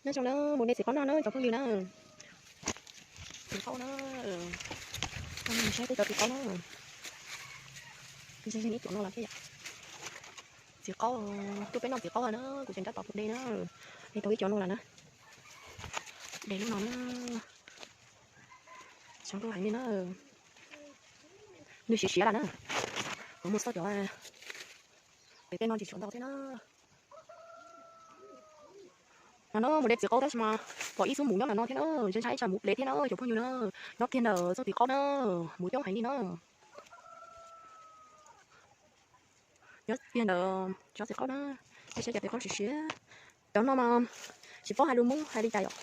Nyob zoo na, mus de txiv qaub noj na cov phooj ywg na. Txiv qaub na, saib peb cov txiv qaub na. Ib cuam no los thiab yom. Txiv qaub, tuaj peb noj txiv qaub na, kuv tseem tab tom de na. De tau ib cuam no lawm na. De lub no na. Xyov ntuj heev li na. Nws siav siav lawm na. Kuv mus xauj cov pem tej no tsis tshua ntau thiab na. No na mus de txiv qaub tab sis mas pom ib xub mus nyob ntawm no thiab na, ntshai ntshai ib tsam mus plev thiab na cov phooj ywg na. Nyob kiag ntawm txoj txiv qaub na, mus coob heev li na. Nyob kiag ntawm tsob txiv qaub na, saib saib cov txiv qaub siav siav. Cov no mas tsis paub hais lus Hmoob hais li cas yom.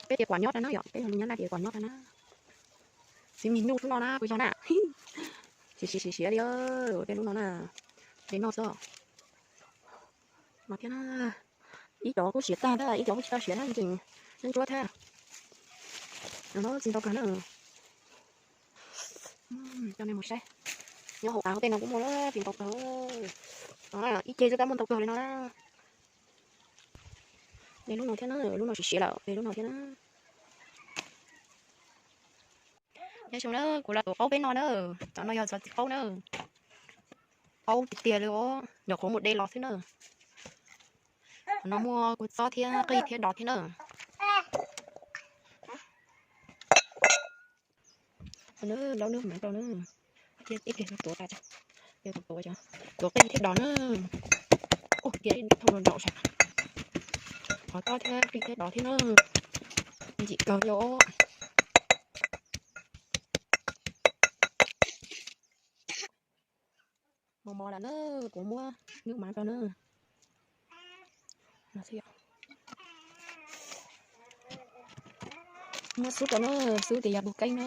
Peb tias kuam nyob rau na yom, peb yog lus Nyab Laj tias kuam nyob rau na. Txiv mis nyuj xwb no na kuv yog na. Siav siav siav siav li, tej lub no na, de noj xwb. Mas thiab na, ib cov kuj siav tag tab ib cov kuj tsis tau siav na, tseem ntsuab thiab. No tsis ntau kawg na. Coj nej mus saib, nyob hauv av hauv tej no kuj muaj na, tsis ntau kawg. Ib ce xwb tab muaj ntau kawg li no na. De lub no thiab na, lub no siav siav lawm, de lub no thiab na. Nyob zoo na, kuv los tuav qaub peb noj na. Cov no yog txiv qaub na. Qaub tiag tiag li os, nyuam qhuav mus de los xwb na. No muaj kua txob thiab qij thiab dos thiab na. Laub nub mam rau na, thiab ib pliag tuav tas, tuav tuav tuav qij thiab dos na. Ua kiag ib thooj nraum sav, qhov txob thiab qij thiab dos thiab na. Ntxim kawg li os. Mos mos lawm na, kuv muab nub mam rau na. Muab xub rau na, xub tias yog bug keeb na.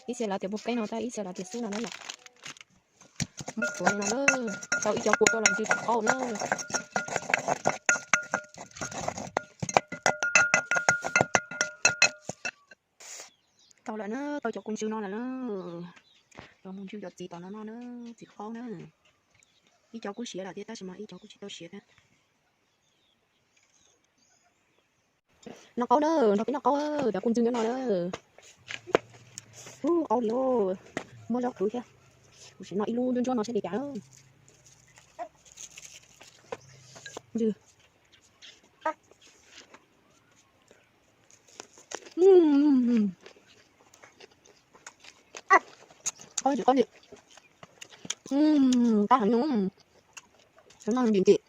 Ib txhia lawv tias bug keeb no tab ib txhia lawv tias xub no na yom. Muab tuav li no na, tau ib co kua rau los ntsw tom qaub na. Tau lawm na, tau cov kua ntsw no lawm na. Los mus ntsw cov txiv tom no no na, txiv qaub na. Ib co kuj siav lawm thiab tab sis mas ib co kuj tsis tau siav thiab. Noj qaub na, nrog peb noj qaub, cov kua ntsw nyob no na. Ub, qaub li, muab zaub khwv thiab. Kuv sim noj ib lub ntsuab ntsuab no saib li cas. Ntsw. Qaub li, qaub li. Qab heev, noj ntim ntim.